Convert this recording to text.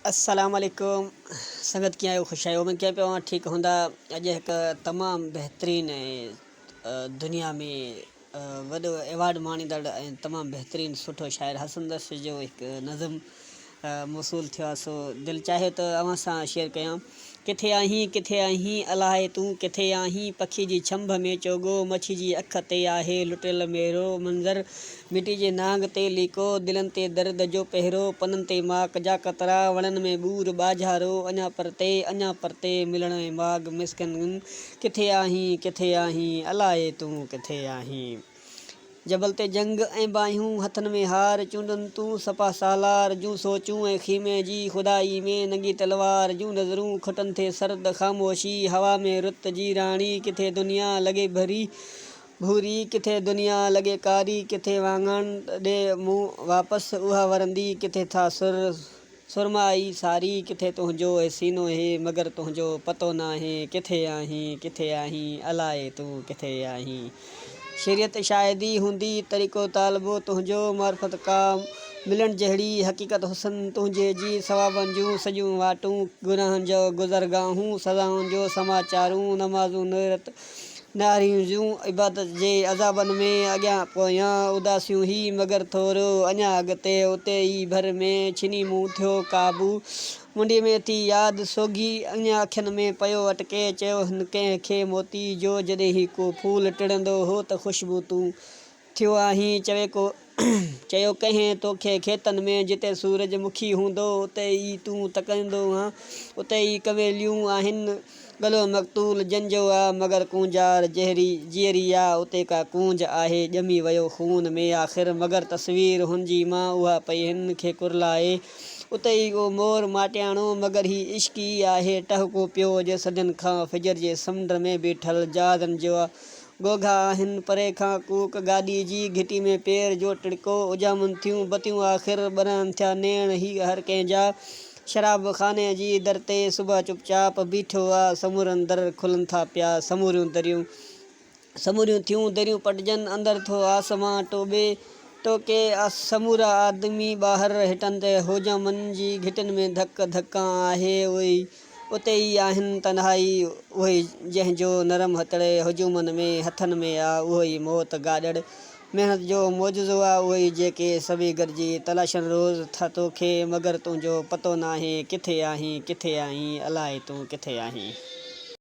السلام عليڪم سنگت ڪيئن آهيو خوش آهيو اميد ڪيان پيو اوهان ٺيڪ هوندا اڄ هڪ تمام بهترين ۽ دنيا ۾ وڏو ايوارڊ ماڻيندڙ ۽ تمام بهترين سٺو شاعر حسن درس جو هڪ نظم موصول ٿيو آهي سو دل چاهيو ته اوهان سان شيئر ڪيان ڪٿي آهين ڪٿي آهين الائي تون ڪٿي آهين پکي جي ڇنڀ ۾ چوڳو مڇي جي اک تي آهي لٽيل ميرو منظر مٽي جي نانگ تي ليڪو دلن تي درد جو پهرو پنن تي ماڪ جا قطرا وڻن ۾ ٻور ٻاجهارو اڃا پرتي اڃا پرتي ملڻ ۽ ماڳ مسڪن ڪٿي آهين ڪٿي آهين الائي تون ڪٿي آهين. جبل تي جنگ ۽ باهيون، هٿن ۾ هار، چونڊن تون سپهه سالار جون سوچون ۽ خيمي جي خدائي ۾ ننگي تلوار جون نظرون کٽن ٿي سرد خاموشي هوا ۾ رت جي راڻي ڪٿي دنيا لڳي ڀري ڀوري ڪٿي دنيا لڳي ڪاري ڪٿي واڱڻ ڏي منهن واپس اها ورندي ڪٿي ٿا سر سرمائي ساري ڪٿي تنهنجو هي سينو هي مگر تنهنجو پتو ناهي ڪٿي آهين ڪٿي آهين الائي تون ڪٿي آهين شريعت شاهدي هوندي طريقو طالبو تنهنجو معرفت ڪا ملڻ جهڙي حقيقت حسن تنهنجي جي ثوابن جون سڄيون واٽون گناهن جو گذرگاهون سزائن جو سماچارون نمازون نيرت نارين جون عبادت جي عذابن ۾ اڳيان پويان اداسيون هي مگر ٿورو اڃا اڳتي اتي ئي ڀر ۾ ڇني مون ٿيو قابو منڊي ۾ ٿي ياد سوگهي اڃا اکين ۾ پيو اٽڪي چيو هن ڪنهن کي موتي جو جڏهن هي ڪو ڦول ٽڙندو هو ته خوشبو تون ٿيو آهين چوي ڪو چيو ڪنهن توکي کيتن ۾ جتي سورج مکي هوندو اتي ئي تون تڪندو هان اتي ئي ڪويليون آهن ڳلو مقتول جن جو آ مگر ڪونجار جهري جيئري آ اتي ڪا ڪونج آهي ڄمي ويو خون ۾ آخر مگر تصوير هن جي مان اها پئي هن کي ڪرلائي اتي ئي اهو مور ماٽياڻو مگر هي عشق ئي آهي ٽهڪو پيو جي صدين کان فجر جي سمنڊ ۾ بيٺل جهازن جو گوگها آهن پري کان ڪوڪ گاڏي جي گهٽي ۾ پير جو ٽڙڪو اجهامن ٿيون بتيون آخر ٻرن ٿيا نيڻ هي هر ڪنهن جا شراب خاني جي در تي صبح چپ چاپ بيٺو آ سمورن در کلن ٿا پيا سموريون دريون سموريون ٿيون دريون پٽجن اندر ٿو آسمان ٽوٻي ٽوڪي سمورا آدمي ٻاهر هٽن تي هجومن جي گهٽين ۾ ڌڪ ڌڪان آهي اهي اتي ئي آهن تنهائي اهي جنهن جو نرم هٿڙي هجومن ۾ هٿن ۾ آ اهو ئي موت گاڏڙ محنت جو معجزو آ اهي ئي جيڪي سڀئي گڏجي تلاشن روز ٿا توکي مگر تنهنجو پتو ناهي ڪٿي آهين ڪٿي آهين الائي تون ڪٿي آهين.